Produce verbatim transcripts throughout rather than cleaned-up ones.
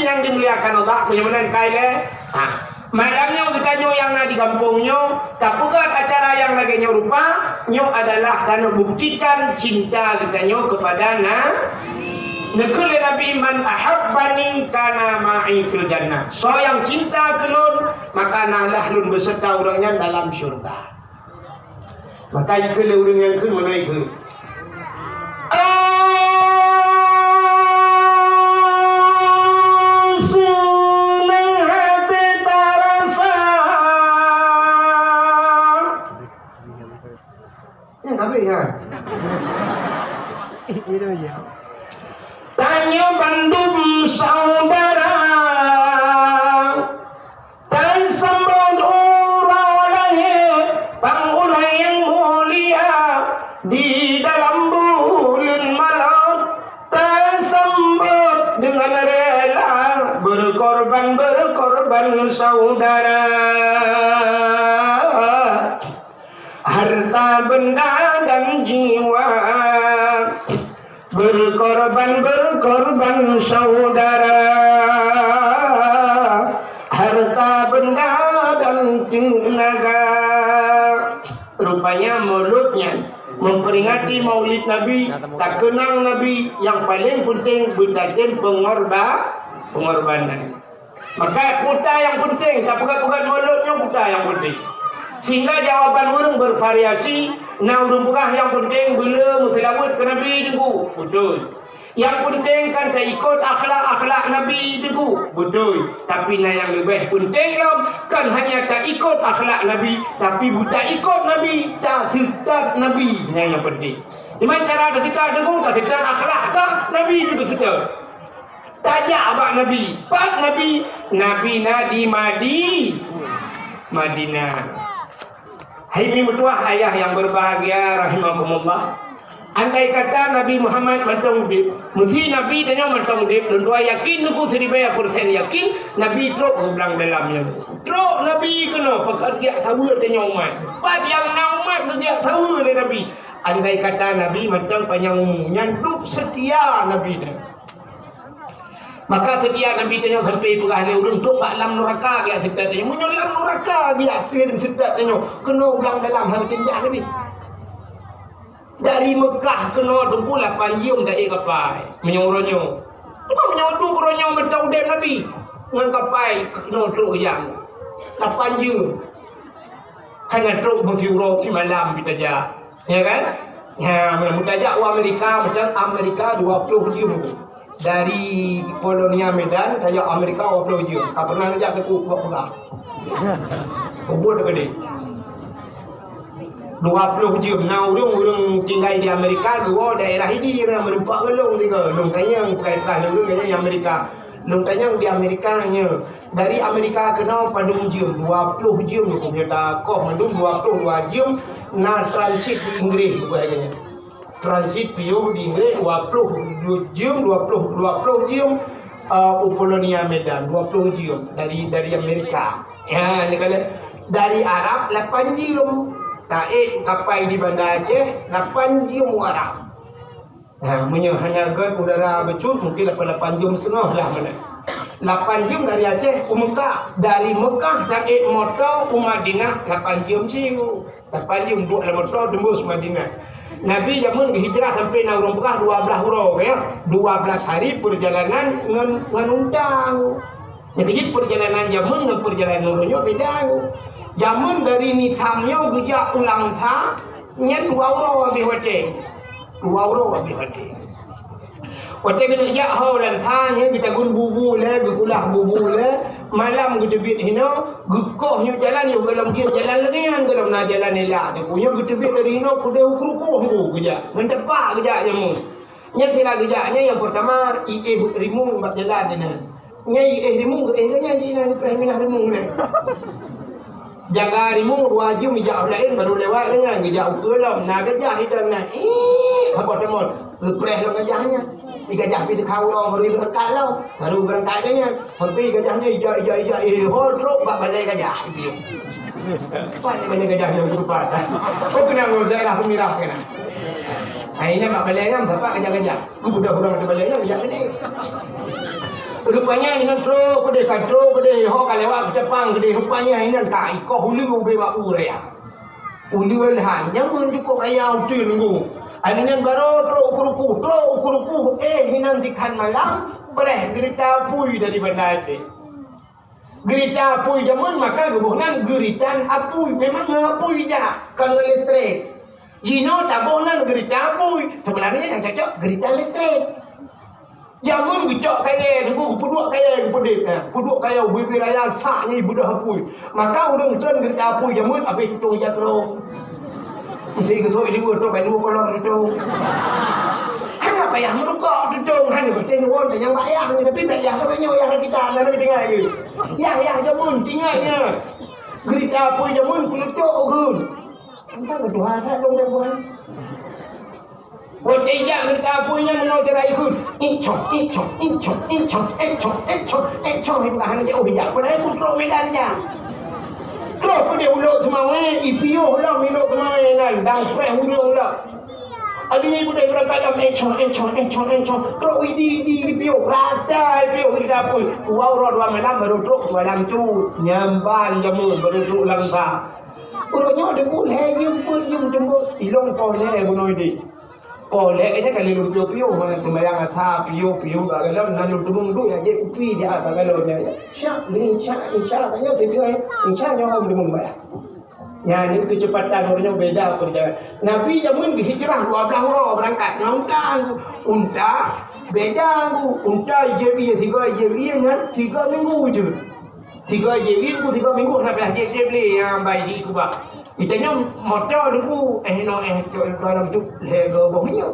Nyang dimuliakan Allah, meunyoe meunan kai lé. Ha. Malam nyoe geutanyoe nyang na di gampông nyoe, tapeugöt acara nyang lagèe nyoe rupa, nyoe adalah keuneuk buktikan cinta geutanyoe keupada na-, neukheun lé Nabi, "Man ahabbani kana ma'i fil jannah." Soe nyang cinta keu lôn, maka nalah lôn beuseureuta ureueng nyan dalam syeuruga. Maka jikheun lé ureueng nyang kheun meunan jikheun. Seunang hati tarasa. Ya, tapi ya. Tanyoe bandum saudara. Taisambot uroe lahé, bak uroe nyang mulia, di dalam buleuen Maulud, taisambot deungon rela, berkorban, berkorban saudara. Harta benda dan jiwa, berkorban, berkorban saudara, harta benda dan tenaga. Rupanya Maulud nyan memperingati Maulid Nabi, takeunang Nabi, nyang paleng penting beutatem pengorba-, pengorbanan. Maka kuta nyang penting, tapeugah-peugah Maulud nyoe kuta nyang penting. Sehingga jawaban ureueng bervariasi, na ureueng peugah nyang penting beu le meuseulaweuet keu Nabi Teungku. Beutôi. Nyang penting kan taikot akhlak-akhlak Nabi Teungku. Beutôi. Tapi na nyang leubeh penting lom, kan hanya taikot akhlak Nabi, tapi beu taikot Nabi, taseutôt Nabi. Nyan nyang penting. Diman cara taseutôt Teungku, taseutôt akhlak ka Nabi juga seutôt. Tajak bak Nabi. Pat Nabi? Nabi na di Madi-, Madinah. Hai mi meutuah ayah nyang berbahagia rahimakumullah. Andai kata Nabi Muhammad mantong udeb, meusi Nabi tanyoe mantong udeb, lôn tuan yakin Teungku siribèe persen yakin, Nabi trok u blang dalam nyoe. Trok Nabi keunoe, pakon geujak saweue tanyoe umat. Pat nyang na umat geujak saweue lé Nabi. Andai kata Nabi mantong panyang umu, nyan duek seutia Nabi nyan. Maka seutia Nabi tanyoe sampai peugah lé ureueng, "Trok bak lam nuraka geujak seutôt tanyoe." Meunyoe lam nuraka geujak seutôt tanyoe, keunoe u blang dalam hana tinjak Nabi. Dari Meukah keunoe Teungku lapan jeuem taék kapai. Meunyoe uroe nyoe. Cuma meunyoe duek uroe nyoe mantong udeb Nabi, ngon kapai keunoe trok nyang lapan jeuem. Hana trok meusiuroe simalam pih tajak. Ya kan? Ha, meutajak u Amerika, macam Amerika dua ploh jeuem. Dari Polonia Medan, tajak Amerika dua ploh jeuem. Ka pernah neujak Teungku, buat peugah. Ubit teukeudi. Dua ploh jeuem. Na ureueng-ureueng tinggai di Amerika, dua daerah ini na meureumpok ngon lôn tiga. Lôn tanyong, bukai peugah lôn, lôn tanyong di Amerika. Lôn tanyong di Amerika nyoe. Dari Amerika keunoe padum jeuem, dua ploh jeuem, nyoe takoh mandum dua ploh dua jeuem na transit di Inggris, bukan lagèe nyan. Transit piôh di Inggris dua ploh dua jeuem, dua ploh, dua ploh jeuem, eh, u Polonia Medan, dua ploh jeuem dari, dari Amerika. Ya, ni kali dari Arab lapan jeuem. Taék kapai di Banda Aceh, lapan jeuem u Arab. Ha, meunyoe hana göt udara bacut, mungkin lapan, lapan jeuem seungoh lah meunan. Lapan jeuem dari Aceh u Meukah, dari Meukah taék moto u Madinah lapan jeuem siuroe. Lapan jeuem duek lam moto teumbus Madinah. Nabi jameun geuhijrah sampai na ureueng peugah dua blaih uroe, ya. Dua blaih hari peurjalanan ngon, ngon unta. Nyang keujeuet peurjalanan jameun ngon peurjalanan uroe nyoe beda. Jameun dari Nisam nyoe geujak u Langsa, nyan dua uroe habéh watèe. Dua uroe habéh watèe. Watèe geuneuk jak ho Langsa nyan geutagun bubu lé, geukulah bubu lé, malam geuteubiet hinoe, geukoh nyoe jalan nyoe golom jeuem jalan lagèe nyan, golom na jalan ilak. Nyoe geuteubiet dari hinoe keudeh u Krukoh geujak. Ngon tepak geujak jameun. Nyan sira geujak nyan nyang peurtama, iéh rimueng bak jalan nyan. Nyan iéh rimueng, geuéh geuh nyan, jihnyan geupreh minah rimueng nyan. Jaga rimueng dua jeuem ijak u laén baru lewat nyan, geujak ukeue lom. Na gajah idong nyan. Ih, haba teumon. Geupreh lom gajah nyan. Di gajah pi teuka uroe baru beurangkat lom. Baru beurangkat nyan. Sampai gajah nyan ijak, ijak, ijak. Eh, ho trok bak balèe gajah. Pat balèe gajah nyan geupat. Oh, keunong daerah Semirah keunan. Hai, nyan bak balèe nyan, sapat gajah-gajah. Ku budak ureueng di balèe nyan, gajah gede. Rupanya inan trok keudeh, ka trok keudeh, ho ka lewat keucapang keudeh. Rupanya inan ka ikoh uleue ubé bak ureueng raya. Uleue lhan, jameun cukôp raya uteuen nunggu. Aneuk nyan barô trok u keuruku, trok u keuruku, eh, inan sikhan malam, preh geurita apui dari Banda Aceh. Geurita apui jameun maka geuboh nan geuritan apui. Memang ngon apui jak, kon ngon listrik. Jinoe taboh nan geurita apui, sebenarnya yang cocok geurita listrik. Jameun geucok kayèe, geupeudok kayèe, geupeudeh, eh, peudok kayèe ubé-bé raya sak nyan beudôh apui. Maka ureueng treun geurita apui jameun habéh tutong ija keudroe. Meusti geutôk di dua trok, dua kolor tutong. Hana payah meurukok tutong, hana payah nuwon nyang bak yah, tapi bak yah tu nyoe yah kita, lalu tinggai je. Yah, yah jameun tinggai je. Geurita apui jameun keuneuk cok ureueng. Entah beudôh that dong jameun. Watèe jak geurita apui nyan meunyoe cara ikheun. Incong, incong, incong, incong, incong, incong, incong, hingga hana jeuet jak. Padahai ku trok Medan jak. Trok peudeh ulok seumawé, ipiôh lom ilok seumawé nan, dan preh ureueng lom. Adoe nyan peudeh beurangkat lom, incong, incong, incong, incong. Trok idi, idi, ipiôh, rata ipiôh geurita apui. Dua uroe dua malam baru trok malam tu. Nyan ban jameun baru trok Langsa. Uroe nyoe deungon lhèe jeuem, peuet jeuem teumbôh. Ilong poh lhèe bunoe deh. Poh lhèe nyan ka lheueh lôn piôh-piôh, mana seumayang asa, piôh-piôh bak galon, nan lôn teumeung duek jak jép kupi di bak galon nyan. Syak, bri, syak, insya, tanyoe teubiet, insya nyoe hom teumeung bayah. Nyan, nyan keucepatan ureueng nyoe beda peurjalanan. Nabi jameun geuhijrah dua blaih uroe beurangkat ngon unta. Unta beda ngon unta ijép ie, sigoe ijép ie nyan tiga minggu jeuet. Tiga ijép ie, sigoe minggu hana payah jép-jép lé, nyan bai jikeubah. Geutanyoe moto deungon, eh, no, eh, dalam tu lhèe go boh minyeuk.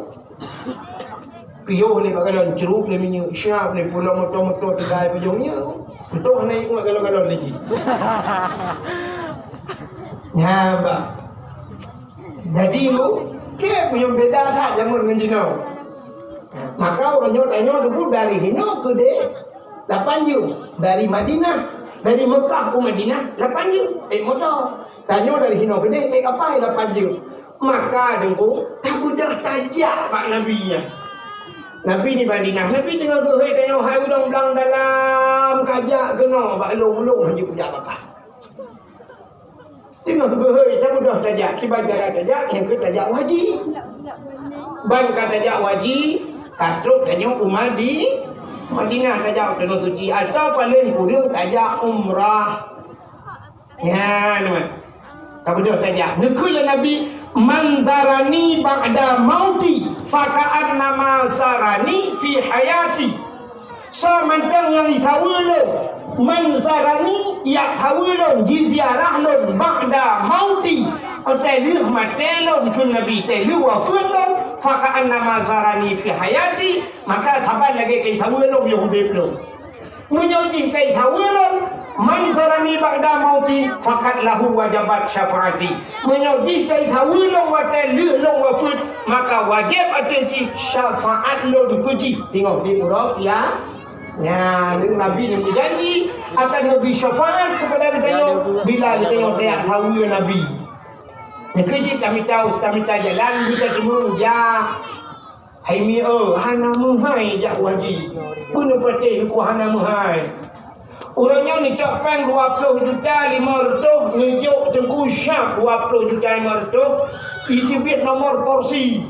Piôh lé bak galon, crôk lé minyeuk, siap lé pulang moto-moto tinggai pajôh minyeuk. Beutôi hana ingat galon-galon lé jih. Nyan, bah. Jadi, tu, keu meunyoe beda that jameun ngon jinoe. Maka uroe nyoe tanyoe teupeu dari hinoe keudeh lapan jeuem. Dari Madinah, dari Mekah u Madinah lapan jeuem, eh, moto. Tanyoe dari hinoe keudeh, eh, kapai lapan jeuem. Maka deungon tabeudôh tajak bak Nabi nyan. Nabi di Madinah, Nabi teungoh geuhôi tanyoe hai ureueng blang dalam, kajak keunoe bak lôn, lôn hana kujak bakat. Teungoh geuhôi tabeudôh tajak, kiban cara tajak, nyang keu tajak wajéb. Ban ka tajak wajéb, ka trok tanyoe u Madi-, Madinah tajak u Tanoh Suci, atawa paléng kureueng tajak umrah. Nyan, teuma. Tabeudôh tajak. Neukheun lé Nabi, "Man zarani ba'da mauti, faka'annama zarani fi hayati." Soe mantong nyang jisaweue lôn, man zarani, jak saweue lôn, jiziarah lôn, ba'da mauti, watèe lheueh maté lôn, kheun Nabi, watèe lheueh wafeuet lôn, faka'annama zarani fi hayati, maka saban lagèe ka jisaweue lôn yoh udép lôn. Meunyoe jih ka jisaweue lôn, man zarani ba'da mauti, faqad lahu wajabat syafa'ati. Meunyoe jih ka jisaweue lôn watèe lheueh lôn wafeuet, maka wajéb ateueh jih syafaat lôn keu jih. Teungoh di uroe kiamat. Nyan, Nabi nyang meujanji akan neubri syafaat keupada geutanyoe bila geutanyoe tajak saweue Nabi. Nyan keuh jih tamita, tamita jalan, geutanyoe jak. Hai mi, oh, hana meuhai jak wajéb. Bunoe patéh luku hana meuhai. Uroe nyoe neucok péng dua ploh juta lima reutôh, neujok Teungku Syab dua ploh juta lima reutôh, iteubiet nomor porsi.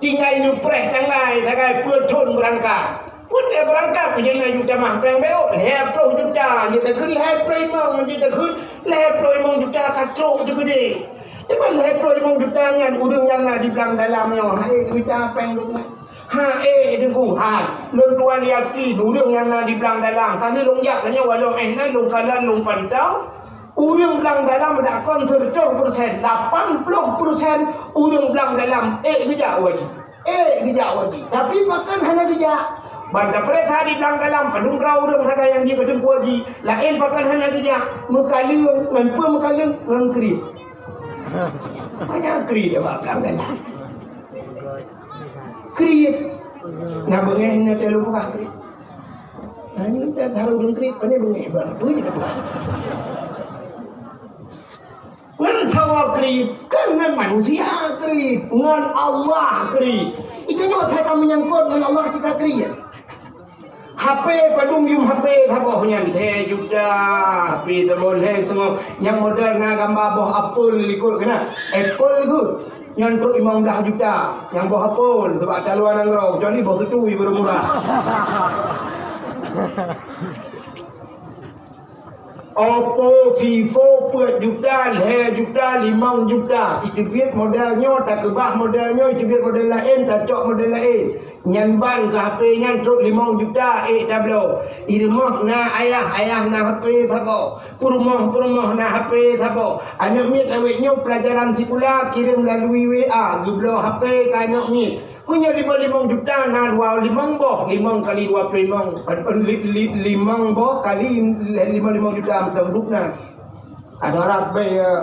Tinggai neupreh tanggai, tanggai peue thon beurangkat. Watèe beurangkat, meunyoe na juta mah péng beuh, lhèe ploh juta, jeuet takheun lhèe ploh limong, jeuet takheun lhèe ploh limong juta ka trok teukeudeh. Teuma lhèe ploh limong juta nyan ureueng nyang na di blang dalam nyoe, hai geuta péng lôn nyan. Ha, eh, Teungku, ha, lôn tuan yakin ureueng nyang na di blang dalam, ka lheueh lôn jak tanyoe walong eh nan lôn kalon lôn pantau, ureueng blang dalam dak kon seureutôh persen, lapan ploh persen ureueng blang dalam eh geujak wajéb. Eh, geujak wajéb. Tapi pakon hana geujak? Ban tapreh that di blang dalam, padum droe ureueng sagai nyang jeuet keu teungku haji. Laén pakon hana geujak? Meukaleueng, ngon peue meukaleueng? Ngon kriet. Manyang kriet bak blang dalam. Kriet. Na beungéh na teuh lôn peugah kriet. Na nyoe that ureueng kriet, pane beungéh, ban peue jeuet teupeugah. Ngon saboh kriet, kon ngon manusia kriet, ngon Allah kriet. Itu nyoe that ka meunyangkot ngon Allah cit ka kriet. H P padum yum H P saboh nyan lhèe juta, H P saboh lhèe seungoh. Nyang model na gamba boh apel likot keunan. Apple good. Nyan trok limong blah juta. Nyang boh apel sebab taluwa nanggroe, kecuali boh tutui baru murah. Oppo, Vivo peuet juta, lhèe juta, limong juta. Iteubiet model nyoe, takeubah model nyoe, iteubiet model laén, tacok model laén. Nyan ban keu H P nyan trok limong juta ék tabloe. I rumoh na ayah, ayah na H P saboh. Peurumoh, peurumoh na H P saboh. Aneuk miet awét nyoe pelajaran sikula kirém lalui W A, geubloe H P keu aneuk miet. Meunyoe limong, limong juta na dua limong boh, limong kali dua ploh limong, eh, li-, li-, limong boh kali limong, limong juta meuteun buet na. Adoe rab bèe, eh,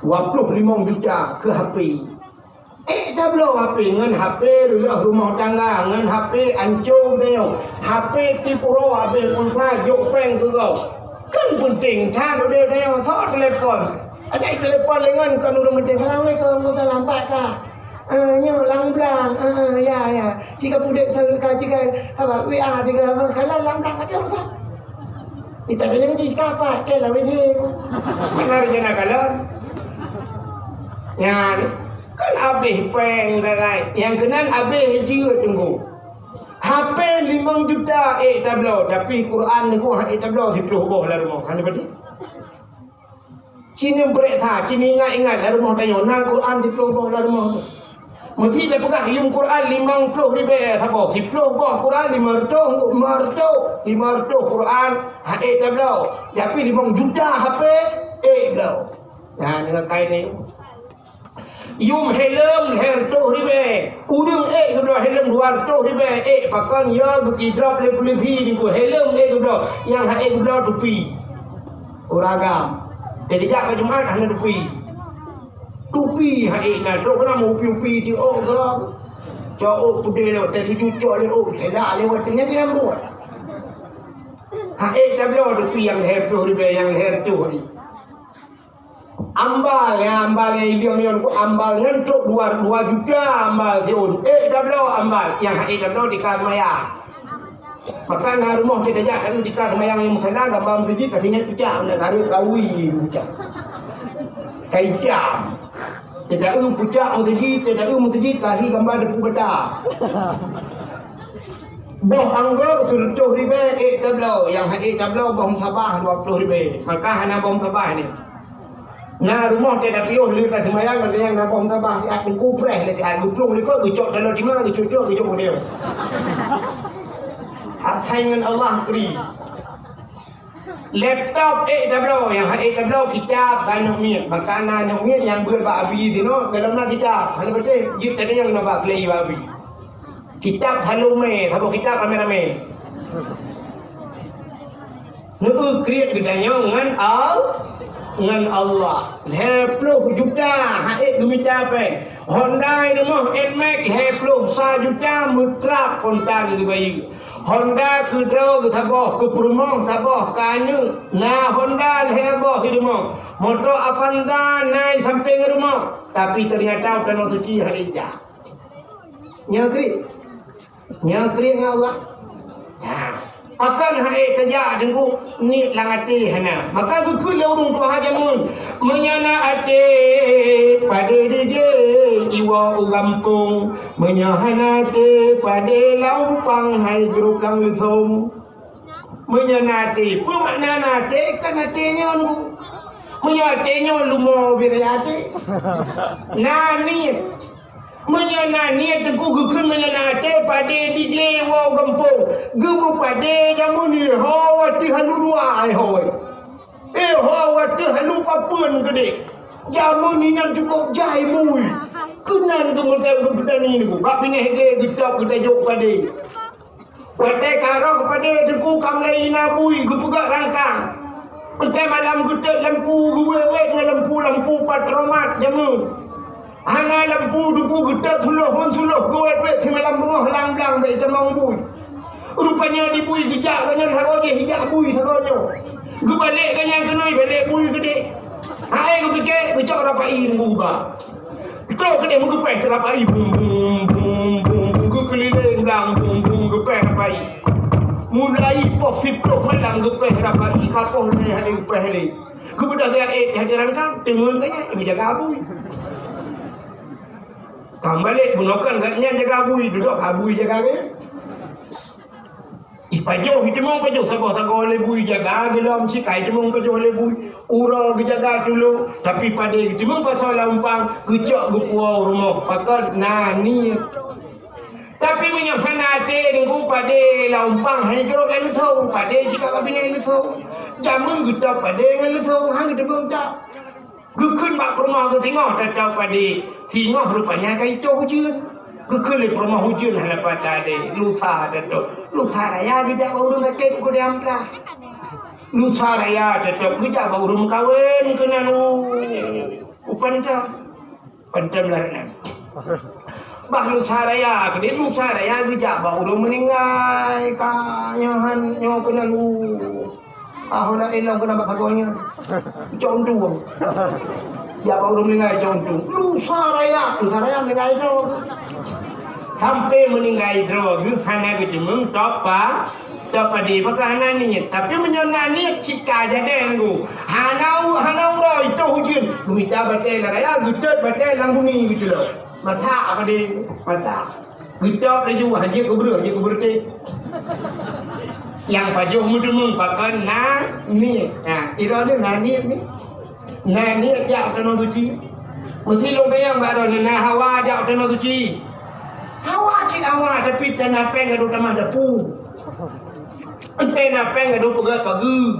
dua ploh limong juta keu H P. Ék tabloe H P, ngon H P reuloh rumoh tangga, ngon H P ancô tanyoe, H P tiep uroe habéh pulsa jok péng keu gob. Kan peunteng that udeb tanyoe, soe telepon. Ada telepon lé ngon kon ureueng peunteng, "Assalamualaikum, Ustaz lambat ka?" "Ah, nyoe lam blang." "Ah, ah, ya, ya." Cit ka pudeb sa ka, cit ka, apa, W A tiga, "Ah, kalon lam blang, tapi Ustaz." Ita kayang cit ka pat, kan lah W C. Mana rencana kalon? Nyan, kan habéh péng, kan? Nyang keunan habéh jeuet teunggu. H P limong juta ék tabloe, tapi Quran nyoe hana ék tabloe, siploh boh lam rumoh. Hana berarti? Ci neubrek that, ci neuingat-ingat lam rumoh tanyoe, na Quran siploh boh lam rumoh. Meusi tapeugah yum Quran limong ploh ribèe saboh, siploh boh Quran lima reutôh, lima reutôh, lima reutôh Quran hana ék tabloe. Tapi limong juta H P ék bloe. Nah, deungon kain nyoe. Yum helm lhèe reutôh ribèe. Ureueng ék geubloe helm dua reutôh ribèe, ék pakon ya geukidrop lé polisi dikeue helm ék geubloe, nyang hana ék geubloe tupi. Ureueng agam. Jadi jak bak Jumat hana tupi. Tupi hana ék na, trok keunan meu-upi-upi di ôk gob. Cok ôk pudeh lé watèe tujoh cok lé ôk, ceda lé watèe nyan nyang buet. Hana ék tabloe tupi nyang lhèe reutôh ribèe, nyang lhèe reutôh ni. Ambal, ya, ambal nyang ilong nyan, ambal nyan trok dua, dua juta ambal siôn. Ék tabloe ambal, nyang hana ék tabloe tika seumayang. Maka na rumoh kita jak, lalu tika seumayang nyang musala, gamba meuseujid, ka singat pucak, na tareuk kawi pucak. Ka itam. Kita eu pucak meuseujid, kita eu meuseujid, ka hi gamba depu gata. Boh anggô sireutôh ribèe ék tabloe, nyang hana ék tabloe boh musabah dua ploh ribèe. Maka hana boh musabah nyan. Na rumoh teuh tapiôh lheueh ka seumayang, lagèe nyang na boh musabah siat teungku preh lé siat geuplueng likot, geucok dalam tima, geucok-cok, geucok u dayong. Asai ngon Allah pri. Laptop ék tabloe, nyang hana ék tabloe kitab keu aneuk miet. Maka na aneuk miet nyang beuet bak abi tinoe, dalam na kitab. Hana beutôi, jeuet tanyong na bak keulai bak abi. Kitab Salome, saboh kitab ramé-ramé. Neu-eu kriet geutanyoe ngon Al-, ngon Allah. Lhèe ploh juta hana ék geumita péng. Honda i rumoh Nmax lhèe ploh sa juta meutrap kontan geubayeue. Honda keudroe geusaboh, keu peurumoh saboh, keu aneuk. Na Honda lhèe boh i rumoh. Moto Avanza na i sampéng rumoh. Tapi teunyata u Tanoh Suci hana ék jak. Nyoe kriet. Nyoe kriet ngon Allah. Nah, pakon hana ék tajak teungku, niet lam até hana. Maka geukheun lé ureueng tuha jameun, "Meunyoe na até, padé dijléh iwoe u gampông. Meunyoe hana até, padé lam upang hai jrup lam leusông." Meunyoe na até, peue makna na até? Kan até nyoe teungku. Meunyoe até nyoe lumoe bira até. Na niet. Meunyoe na niet teungku geukheun meunyoe na até padé dijléh iwoe u gampông. Geumeupadé jameun nyoe ho watèe hana dua ai ho. Eh, ho watèe hana papeuen keudéh. Jameun inan cukôp jai bui. Keunan geumeuteumèe geupeutani nyoe. Bak binéh gé geutôb geutajok padé. Watèe ka rôh padé teungku ka mulai na bui geupeugah rangkang. Watèe malam geutot lampu geuwèt-wèt ngon lampu-lampu petromak jameun. Hana lampu teungku geutot suloh ngon suloh geuwèt-wèt simalam beungoh lam blang bèk tamong bui. Rupanya di bui geujak gobnyan sagoe jih ijak bui sagoe nyoe. Geubalek gobnyan keunoe balek bui keudéh. Hai geupike geucok rapai teungku ba. Trok keudéh meugeupèh teuh rapai, bum, bum, bum, bum, bum, geukeulileng blang, bum, bum, geupèh rapai. Mulai poh siplôh malam geupéh rapat, ka poh lhèe hana geupéh lé. Geubeudôh geujak ék hana rangkang, teungeut saja, ibu jaga abui. Ka balek bunoe kan gobnyan jaga abui, dudoe abui jaga geuh. Ipajoh, iteumong pajoh sagoe-sagoe lé bui, jaga geulom sikai teumong pajoh lé bui. Uroe geujaga tulông, tapi padé geuteumong pasoe lam umpang, geucok geupuwoe u rumoh, pakon na niet. Tapi meunyoe hana até deungon padé lam umpang, hai geurok lam leusông, padé jikak bak binéh leusông. Jameun geutôb padé ngon leusông, han geuteumong tôb. Geukheun bak peurumoh geuh singoh tatôb padé, singoh rupanya ka itôb ujeuen. Geukheun lé peurumoh ujeuen hana pata deh, lusa tatôb. Lusa raya geujak bak ureueng sakét u Kudiam Plah. Lusa raya tatôb geujak bak ureueng meukawen keunan u, u Panton. Panton Belarenan. Bah lusa raya, keudeh lusa raya geujak bak ureueng meuninggai, ka nyoe han, nyoe keunan u. Ah, hana ilong keunan bak sagoe nyan. Cok untung. Jak bak ureueng meuninggai cok untung. Lusa raya, lusa raya meuninggai droe. Sampai meuninggai droe geuh hana geuteumong tôb pa-, tôb padé, pakon hana niet. Tapi meunyoe na niet, cit ka jadi ngon geuh. Hana u-, hana uroe itôb ujeuen. Geumita batèe lam raya, geutôt batèe lam bumi geucok. Masak padé, masak. Geutôb laju, hana jeuet keu breueh, hana jeuet keu beureuté. Nyang pajoh meuteumong pakon na niet. Ha, droeneuh na niet nyoe. Na niet jak u Tanoh Suci. Meusi lôn tanyong bak droeneuh, na hawa jak u Tanoh Suci? Hawa cit hawa, tapi teuh na péng gadôh tamah dapu. Teuh na péng gadôh peugöt pageue.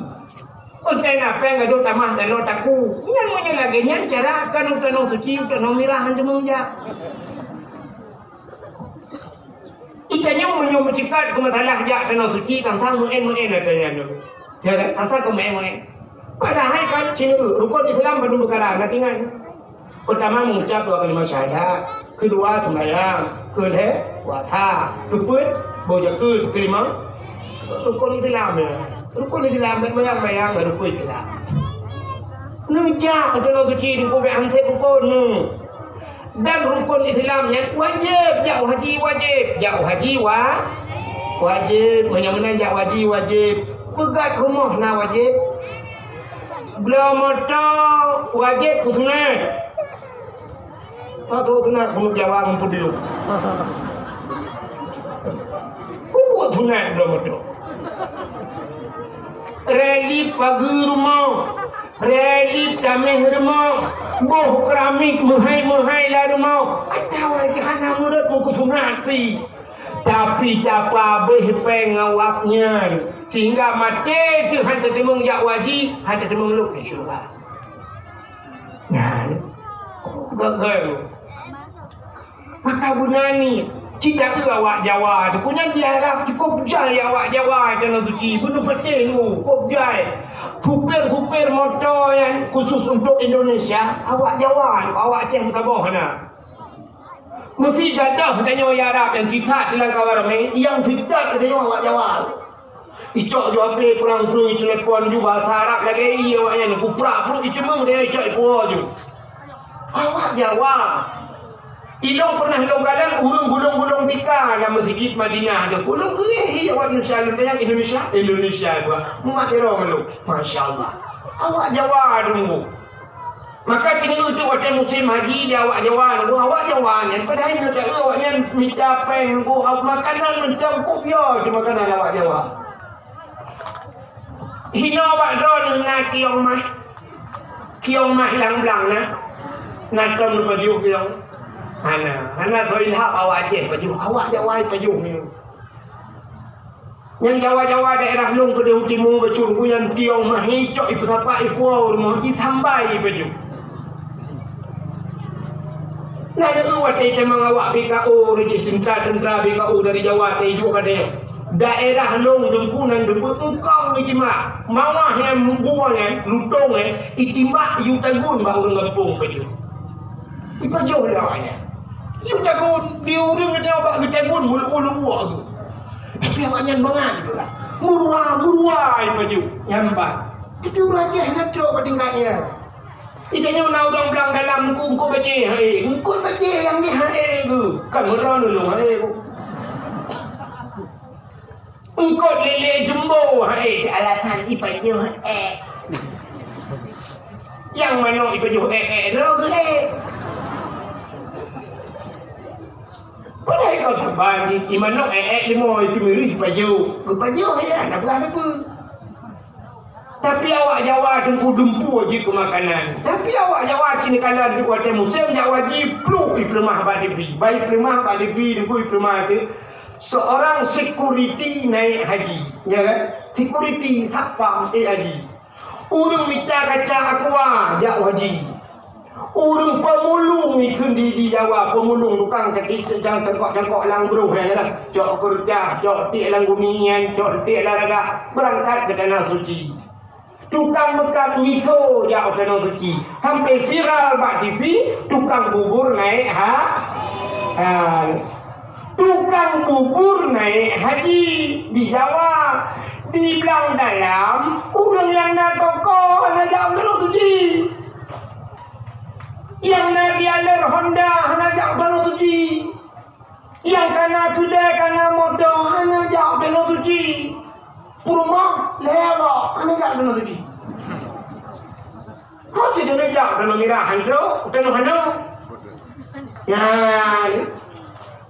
Teuh na péng gadôh tamah taloe takue. Nyan meunyoe lagèe nyan cara kan u Tanoh Suci, u Tanoh Mirah han teumong jak. Itanyoe meunyoe meuceukat keu masalah jak Tanoh Suci, tantang meu'en-meu'en ata nyan. Ya kan? Tantang keu meu'en-meu'en. Padahai kan sineuk rukon Islam bandum peukara, na ingat. Peutama, meuucap dua kalimat syahadat. Keudua, seumayang. Keulhèe, puasa. Keupeuet, boh jakeuet. Keulimong, rukon Islam nyan. Rukon Islam, bèk mayang-mayang, rukon Islam. Neujak u Tanoh Suci, Teungku, bèk han sép rukon nyoe. Dan rukon Islam nyan wajéb, jak u haji wajéb, jak u haji wa-, wajéb. Meunyoe meunan jak u haji wajéb, peugöt rumoh na wajéb. Bloe moto wajéb, peue sunat? Satu sunat, peue Jawa ngon peue diluek. Peue sunat bloe moto? Reli pageue rumoh, reli tamèh rumoh, boh keramik meuhai-meuhai lam rumoh. Atawa jih hana meurot meukeu sunat pih. Tapi tapeuabéh péng awak nyan, sehingga maté teuh han teuteumong jak u haji, han teuteumong lôn di syeuruga. Nyan, gagah. Maka beuna niet, cit taeu awak Jawa teuh. Keu nyan di Arab cukôp jai awak Jawa, Tanoh Suci. Beuneuh patéh nyoe, cukôp jai. Supir-supir moto nyan khusus untuk Indonesia, awak Jawa, awak Aceh meusaboh na. Meusi gadôh tanyoe di Arab nyang sisat lam kawan ramé, nyang sisat tanyoe awak Jawa. Icok ju H P, peurang-peurang itelepon ju bahasa Arab lagèe ié awaknyan, kuprak pruet iteumong deh icok ipuwoe ju. Awak Jawa. Ilong pernah lôn kalon ureueng gulong-gulong tika lam meuseujid Madinah tu. Ulôn geuréh ié awak Indonesia, lôn tanyong Indonesia, Indonesia dua. Mak irong lôn. Masya Allah. Awak Jawa dulu. Maka sineuk teuk watèe musém haji di awak Jawa nyoe, awak Jawa nyan padahai nyoe taeu awaknyan mita péng ngon makanan mantong kok yo di makanan awak Jawa. Hino bak droeneuh na kiong mah. Kiong mah lam blang na. Na tom neupajoh kiong. Hana, hana soe ilham awak Aceh pajoh, awak Jawa pajoh nyoe. Nyang Jawa-Jawa daerah lôn keudeh u timu bacut, nyan kiong mah icok ipeusapat ipuwoe u rumoh, isambai ipajoh. Nah, nyoe watèe tamong awak B K O, reujih teuntra-teuntra B K O dari Jawa, teuh iduek kadang. Daerah lôn Teungku nan teupeu eungkong itimbak. Mawah nyan, buwong nyan, lutông nyan, itimbak iyue tagun bak ureueng gampông pajoh. Ipajoh lé awaknyan. Iyue tagun, di ureueng geutanyoe bak geutagun, mulut-mulut uwak geuh. Tapi awaknyan mangat geuh. Meuruwa, meuruwa ipajoh. Nyan ban. Tapi ureueng Aceh na trok bak tingkat nyan. Di tanyoe na ureueng blang dalam eungkôt-eungkôt bacé, hai, eungkôt bacé nyang nyan hai geuh. Kan meudroe nulông hai geuh. Eungkôt lé-lé jumbo hai, alasan ipajoh ék. Nyang manok ipajoh ék-ék droe geuh ék. Padahai kon saban jih, i manok ék-ék limo, i keumiréh ipajoh. Geupajoh ya, na peugah sapeue. Tapi awak Jawa teungku dumpeue jih keu makanan. Tapi awak Jawa cit neukalon teuk watèe musém jak haji, pluh ipeuleumah bak TV. Bah ipeuleumah bak TV, teungku ipeuleumah teuk. Seorang security naik haji, ya kan? Security satpam naik haji. Ureueng mita kaca aqua jak haji. Ureueng pemulung ikheun di, di Jawa, pemulung tukang caki-, cang-, cangkok-cangkok lam broh nyan lah. Cok keureudah, cok tiek lam gumi nyan, cok tiek lam raga, beurangkat keu tanah suci. Tukang meukat miso jak u tanah suci. Sampai viral bak TV, tukang bubur naik ha-, ha. Tukang bubur naik haji di Jawa. Di blang dalam, ureueng nyang na toko hana jak u tanah suci. Nyang na dealer Honda hana jak u tanah suci. Nyang kana keudè, kana moto hana jak u tanah suci. Peurumoh lhèe boh hana jak u tanah suci. Hana cit jak u tanah mirah, hanco u tanah hana. Nyan.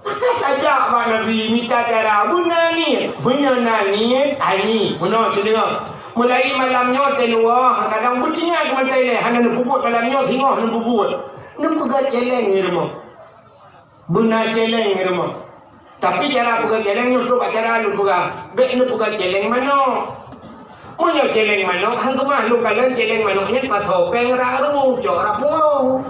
Maka tajak bak Nabi mita cara beuna niet. Meunyoe na niet, ani, meunoe cit deungoe. Mulai malam nyoe teunuwoe, kadang beutinggai keu mata ilèe, hana neupeubuet malam nyoe, singoh neupeubuet. Neupeugah celeng di rumoh. Beuna celeng di rumoh. Tapi cara peugah celeng nyoe trok bak cara lôn peugah. Bèk neupeugah celeng manok. Meunyoe celeng manok, han keumah lôn kalon celeng manok nyan pasoe pèng rap rueng, cok rap punggong.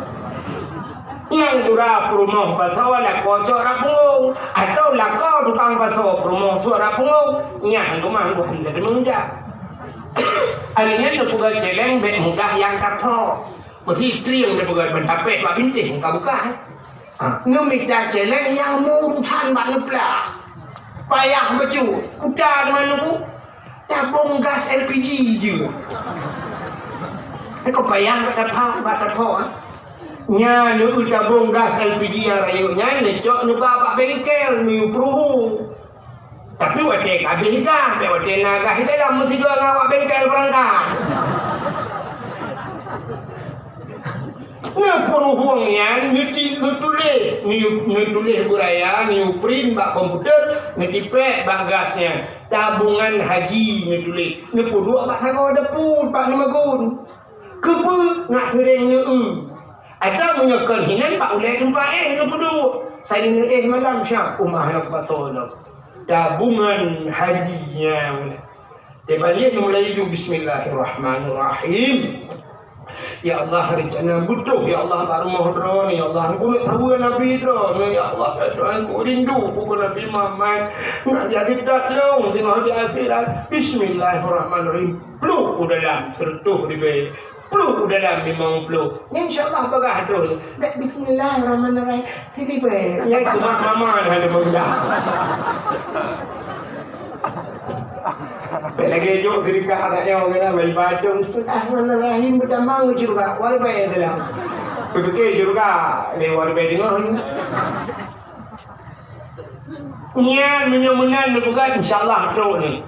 Nyang gura peurumoh pasoe lakoe cok rap punggong, atawa lakoe tukang pasoe peurumoh cok rap punggong. Nyan han keumah lôn han jadi meunjak. Alèh nyan neupeugah celeng bèk mudah nyang ka tho. Meusti trieng neupeugah ban tapéh bak bintéh muka buka. Ha, neumita celeng nyang meuurusan bak neuplah. Payah bacut. Uta di meunan ku? Tabong gas L P G jeuet. Nyan kok payah bak tapha, bak tapha, ha? Nyan neueu tabong gas L P G nyang rayeuk nyan neucok neuba bak bengkel, neuyue peuruhueng. Tapi watèe ka abéh gas, bèk watèe na gas di dalam meusigoe ngon awak bengkel beurangkat. Neupeuruhueng nyan neuti-, neutuléh, neu-, neutuléh beuraya, neuprint bak komputer, neutipék bak gas nyan. Tabungan haji neutuléh. Neupeuduek bak sagoe depu bak neumagun. Keupeue nak seuréng neueu? Atawa meunyoe kon hinan bak ulèe teumpat éh neupeuduek. Saléng neuéh malam syak, u mah lom pasoe lom. Tabungan haji nyan. Teuma lheuh mulai ju, bismillahirrahmanirrahim. Ya Allah, rencana beutoh, ya Allah, bak rumoh droeneuh, ya Allah, keuneuk saweue Nabi droeneuh, ya Allah, Tuhan, ku rindu keu Nabi Muhammad. Nak jadi that lôn teungoh di akhirat. Bismillahirrahmanirrahim. Pluh u dalam, seureutôh ribèe. Pluh u dalam, limong ploh. Nyan insya Allah bagah droe. Bèk bismillahirrahmanirrahim. Siribèe. Nyan cuma mama hana meudah. Bèk lagèe jok geurika agak nyoe keunan, bak ibadah. Bismillahirrahmanirrahim, beutamong syurga. Waribèe dalam. Beutôi syurga, lé waribèe deungoh. Nyan meunyoe meunan neupeugah, insya Allah trok nyoe.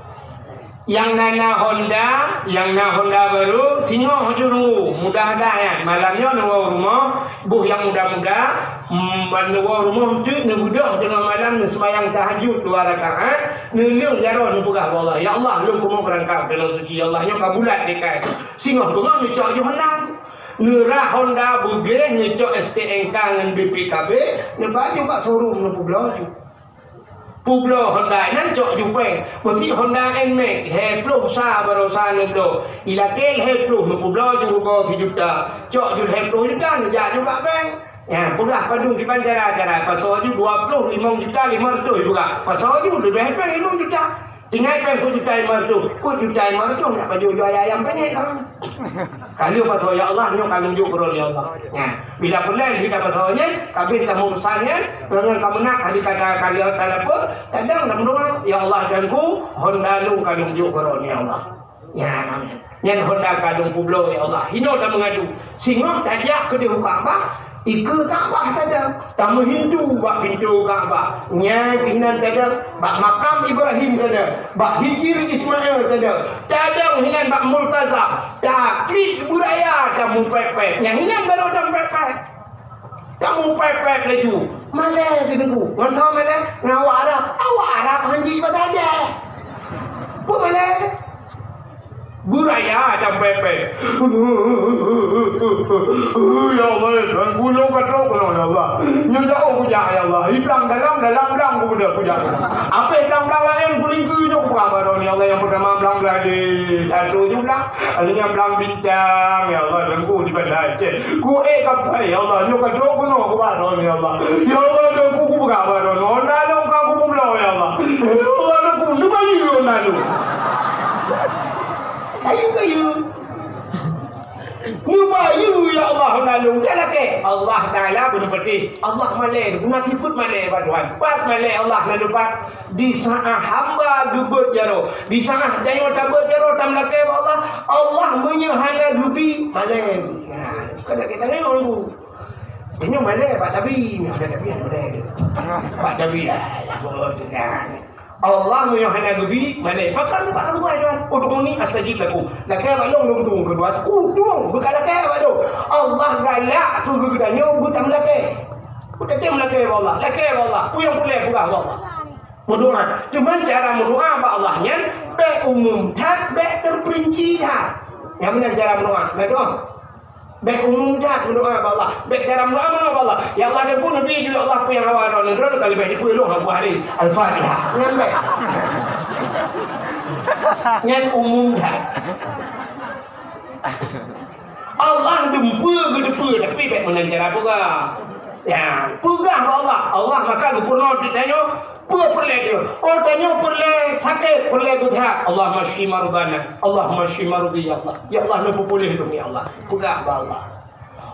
Nyang na, na Honda, nyang na Honda barô, singoh ju nunggu. Mudah-mudahan malam nyoe neuwoe u rumoh, boh nyang muda-muda, mm, ban neuwoe u rumoh teuk neubeudôh teungoh malam neuseumayang tahajud dua rakaat, neuleueng jaroe neupeugah bak Allah, "Ya Allah, lôn keunoe beurangkat keunoe suci, ya Allah, nyoe ka bulat teuka." Singoh beungoh neucok ju Honda. Neurah Honda beugléh, neucok S T N K ngon B P K B, neuba ju bak showroom neupeubloe ju. Peubloe Honda nyan cok ju péng. Meusi Honda Nmax, lhèe ploh sa baroesa neubloe. Ilakèe lhèe ploh neupeubloe ju rugoe sijuta. Cok ju lhèe ploh juta neujak ju bak bank. Nyan, peugah padum kiban cara-cara. Pasoe ju dua ploh limong juta limong reutôh peugah. Pasoe ju leubeh péng limong juta. Tinggai péng peuet juta limong reutôh. Peuet juta limong reutôh nak pajoh ju ayam panyét. Ka lheueh pasoe, "Ya Allah, nyoe ka lôn jok keu droeneuh, ya Allah." Nyan, bila peureulèe lheueh ka pasoe nyan, ka abéh tameurusan nyan, ngon ka meunan, ka lheueh ka, ka lheueh ka lapor, kadang lam doa, "Ya Allah, Tuhanku, Honda lôn ka lôn jok keu droeneuh, ya Allah." Nyan, nyan Honda ka lôn peubloe, ya Allah. Hinoe tameungadu. Singoh tajak keudéh u Ka'bah, Dikeue Ka'bah tadong, tameuhindu bak pintoe Ka'bah. Nyan keuh inan tadong, bak makam Ibrahim tadong, bak Hijri Ismail tadong, tadong hinan bak Multazam. Tapi beuraya tamupék-pék. Nyang hinan barô tamupék-pék. Tamupék-pék laju. Malée keu Teungku. Ngon soe malée? Ngon awak Arab. Awak Arab hanjeuet ibadah hajat. Peue malée? Beuraya tamupék-pék. Ya Allah, Tuhan, ku lôn ka trok keunoe, ya Allah. Nyoe jauh kujak, ya Allah. Di blang dalam, dalam blang ku beudôh kujak. Apéh blang-blang laén kulingkue nyoe kubuka baroe, ya Allah, nyang peutama blang-blang di satu ju blang. Akhirnya blang bintang, ya Allah, Teungku di Banda Aceh. Ku ék kapai, ya Allah, nyoe ka trok keunoe kubuka baroe, ya Allah. Ya Allah, Teungku kubuka baroe. Honda lôn ka kupeubloe, ya Allah. Ya Allah, Teungku, neubayeue honda lôn. Bayeue, bayeue. Neubayeue, ya Allah, honda lôn ka lakée. Allah Taala beuneupatéh. Allah malée, beuna sifeuet malée bak Tuhan. Pat malée Allah na lupat. Di saát hamba geubeuet jaroe, di saát tanyoe tabeuet jaroe, tameulakée bak Allah, Allah meunyoe hana geubi, malée. Nah, ka lakée tanyoe. Tanyoe malée bak tabi, nyoe ada tabi, malée. Bak tabi, ah, ya Allah, Tuhan. Allah meunyoe hana geubi, malée. Maka neuba Allah, Tuhan, "Ud'uni astajib lakum." Lakée bak lôn, lôn tueng keu Tuhan. Uh, tueng, beukalakée bak lôn. Allah galak keu geutanyoe, beutameulakée. Beutatem lakée bak Allah, lakée bak Allah. Peue nyang peureulée peugah bak Allah. Meudoá. Cuman cara meudoá bak Allah nyan bék umum that, bék teuperinci that. Nyang meunan cara meudoá. Nah, doá. Bék umum that meudoá bak Allah. Bék cara meudoá meunoe bak Allah. Ya Allah, Teungku, neubi jeuet Allah peue nyang hawa droeneuh, droeneuh ka leubeh dipeue lôn hana buah hari. Al-Fatihah. Nyan bék. Nyan umum that. Allah dumpeue geuteupeue, tapi bék meunan cara peugah. Ya, peugah bak Allah. Allah maka geupeurunoe di tanyoe, peue peureulée teuh. Oh, tanyoe peureulée sakét, peureulée beuseuhat. Allahumma syfi mardhana. Allahumma syfi mardhi, ya Allah. Ya Allah, neupeupuléh lôn, ya Allah. Peugah bak Allah.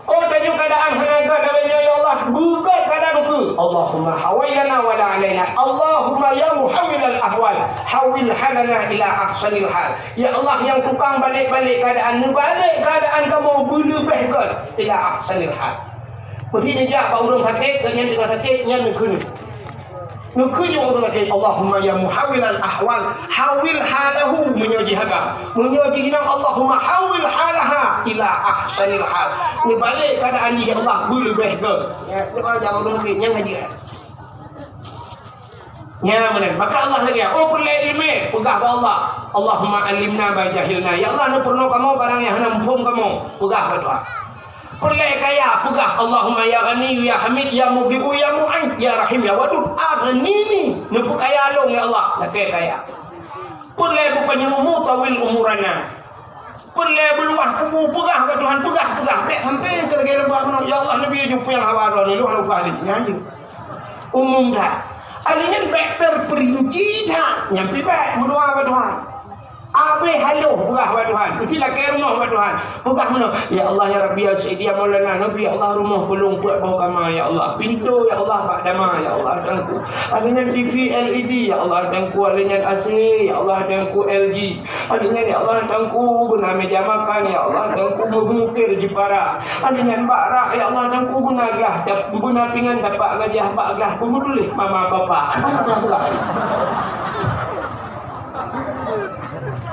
Oh, tanyoe keuadaan hana gét lagée nyoe, ya Allah. Beugét keuadaan keu. Allahumma hawwin lana wa la alaina. Allahumma ya muhawwilal ahwal, hawwil halana ila ahsanil hal. Ya Allah, nyang tukang balek-balek keuadaan, neubalek keuadaan kamoe beuleubeh gét ila ahsanil hal. Meusi neujak bak ureuëng sakét, gobnyan teungoh sakét, nyan neukheun. Neukheun ureuëng sakét, "Allahumma ya muhawwilal ahwal, hawwil halahu," meunyoe jih agam. Meunyoe jih inong, "Allahumma hawwil halaha ila ahsanil hal." Neubalek keuadaan jih, ya Allah, beuleubeh gét. Ya, doá jak bak ureuëng sakét, nyan ka jeuet. Nyan meunan. Maka Allah lagée, oh, peureulée iéleumé, peugah bak Allah, "Allahumma allimna ma jahilna." Ya Allah, neupeurunoe kamoe barang nyang hana muphom kamoe. Peugah bak Tuhan. Peureulée kaya, peugah, "Allahumma ya Ghaniyyu ya Hamid ya Mubdi'u ya Mu'id ya Rahim ya Wadud, aghnini." Neupeukaya lôn, ya Allah, lakée kaya. Peureulée beupanyang umu, "Tawwil umurana." Peureulée beuluwah kubu, peugah bak Tuhan, peugah, peugah. Bék sampoe keu lagée leumbah bunoe, "Ya Allah, neubi aju peue nyang hawa droeneuh, lôn hana peugah lé." Nyan jih. Umum that. Akhé nyan bék teupeurinci that. Nyan pih bék meudoá bak Tuhan. Abéh haloh peugah bak Tuhan. Meusi lakée rumoh bak Tuhan. Peugah meunoe, "Ya Allah, ya Rabbi, ya Sayyidi, ya Maulana, neubi, ya Allah, rumoh keu lôn peuet boh kama, ya Allah. Pintoe, ya Allah, bak dama, ya Allah, Tuhanku. Akhé nyan T V L E D, ya Allah, Tuhanku. Akhé nyan A C, ya Allah, Tuhanku, L G. Akhé nyan, ya Allah, Tuhanku, beuna meja makan, ya Allah, Tuhanku, meumukir jipara. Akhé nyan bak rak, ya Allah, Tuhanku, beuna glah, dap-, beuna pingan dapak gajah bak glah, beumeutuléh mama papa." Hana peugah lé.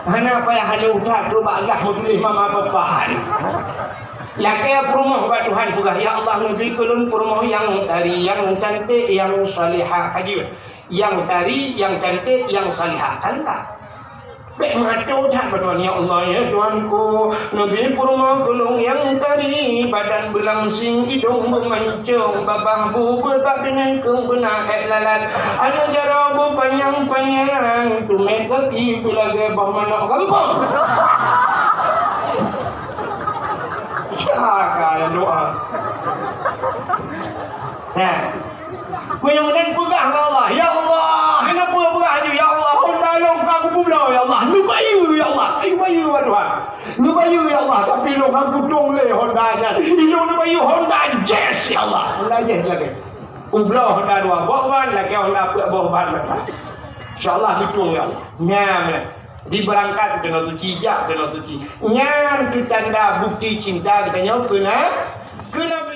Hana payah lôn that trok bak glah meutuléh mama papa. Lakée peurumoh bak Tuhan, peugah, "Ya Allah, neubi keu lôn peurumoh nyang tari, nyang canték, nyang salihah." Ka jeuet. Nyang tari, nyang canték, nyang salihah. Kan ka? Bék meuatoe that bak Tuhan, "Ya Allah, ya Tuhanku, neubi peurumoh keu lôn nyang tari, badan beulangsing, idong beuman cong, babah bu beubak, deungon keueng beuna ék lalat, aneuk jaroe beupanyang-panyang, tumet gaki beulagée boh manok gampông." Siapa yang doa? Nah, meunyoe meunan peugah bak Allah, "Ya Allah, hana peue peugah aju, ya Allah, honda lôn ka kupeubloe, ya Allah, neubayeue, ya Allah, neubayeue bak Tuhan." Neubayeue, ya Allah, tapi lôn hana kutueng lé honda nyan. Ilôn neubayeue honda Jazz, ya Allah. Honda Jazz lagée. Ubloe honda dua boh ban, lakée honda peuet boh ban. Insya Allah neutueng, ya Allah. Nyan, dibeurangkat keunoe suci, jak keunoe suci. Nyan keuh tanda bukti cinta geutanyoe keu na-, keu Nabi.